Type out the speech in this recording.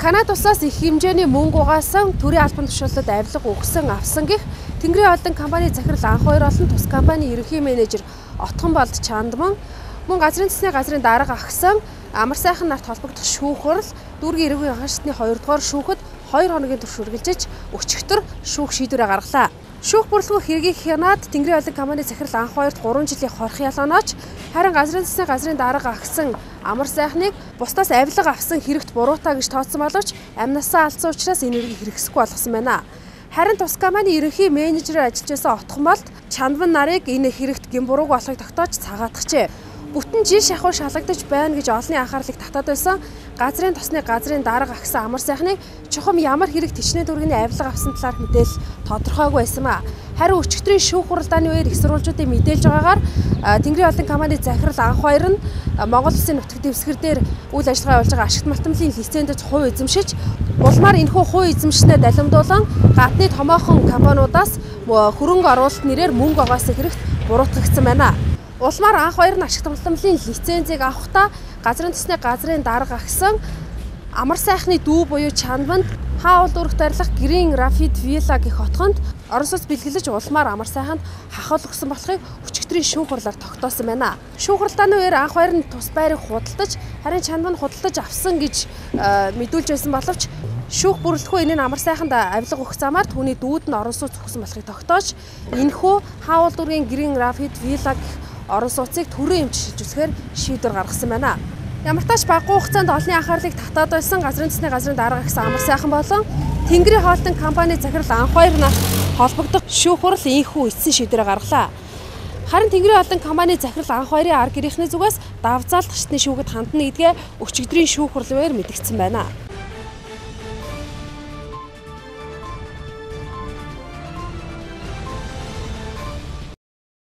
Канада улсаас их хэмжээний мөнгө угаасан төрийн албан тушаалд авилга өгсөн авсан гэх Тэнгэрийн холдон компани захирал Анхбаяр болон тус компани ерөнхий менежер Отгонболд Чандман мөн газрын засны газрын дарга агсан Амар сайхан нарт холбогдох шүүх хурал дүүргийн эрүүгийн анхан шатны 2 дугаар шүүхэд 2 хоногийн турш үргэлжиж өчигдөр шүүх шийдвэрээ гаргалаа. Шүүх бүрэлдэхүүн хэргийг хянаад Тэнгэрийн холдон компани захирал Анхбаярт 3 жилийн хорх ялгаанаач харин газрын засны газрын дарга агсан Амар сайхныг бусдаас авилга авсан хэрэгт буруутай гэж тооцсон боловч амнасаа алдсан учраас энэ хэргийг хэрэгсэхгүй болгосон байна. Харин тус компани ерөнхий менежерээр ажиллаж байсан Отгонболд Чандман нарыг энэ хэрэгт гэм бурууг болохыг тогтоож цагаатгажээ. Бүтэн жил шахуу шалгагдаж байна гэж олонний анхаарлыг татаад байсан газрын тосны газрын дарга агсан Амар сайхныг чухам ямар хэрэг тэчнээ дүүргийн авилга авсан талаарх мэдээлэл тодорхойгүй байсан ба. Харин өчигдрийн шүүх хуралдааны үеэр их сурвалжуудын мэдээлж байгаагаар Тэнгэрийн холдон компани захирал Анхбаяр нь Монгол Улсын нутаг дэвсгэр дээр үйл ажиллагаа явуулж байгаа ашигт малтамлын лицензэд хувь эзэмшиж улмаар энэхүү хувь эзэмшнээ далимдуулан гадны томоохон компаниудаас хөрөнгө оруулалт нэрээр мөнгө огаасан хэрэгт буруутгагдсан байна. Улмаар Анхбаяр нь ашигт малтамлын лицензийг авахдаа газрын төсний газрын дарга агсан Амар сайхны дүү буюу Чандманд хаан уул дүүрэгт арилах Green Rapid Villa гэх хотхонд орон сууц бэлгэлж улмаар Амар сайханд хахал өгсөн болохыг өчигдрийн шүүх хурлаар тогтоосон байна. Шүүх хуралдааны үеэр Анхбаяр нь тус байрыг худалдаж харин Чандманд худалдаж авсан гэж мэдүүлж байсан боловч шүүх бүрэлдэхүүн энэ нь Амар сайханд авилга өгөх замаар түүний дүүд нь орон сууц өгсөн болохыг тогтоож энэхүү хаан уул дүүргийн Green Rapid Villa гэх орон сууцыг төрийн эмч шилжүүлэхээр шийдвэр гаргасан байна. Ямар тач багагүй хугацаанд олонний анхаарлыг татаад байсан газрын засны газрын дарга агсан Амар сайхан болон Тэнгэрийн холдон компани захирал Анхбаяр нарт холбогдох шүүх хурал энэхүү эцсийн шийдвэрээ гаргалаа. Харин Тэнгэрийн холдон компани захирал Анхбаярын ар гэрийнхний зүгээс давзаалт шатны шүүхэд хандна гэдгээ өчигдрийн шүүх хурлын үеэр мэдэгдсэн байна.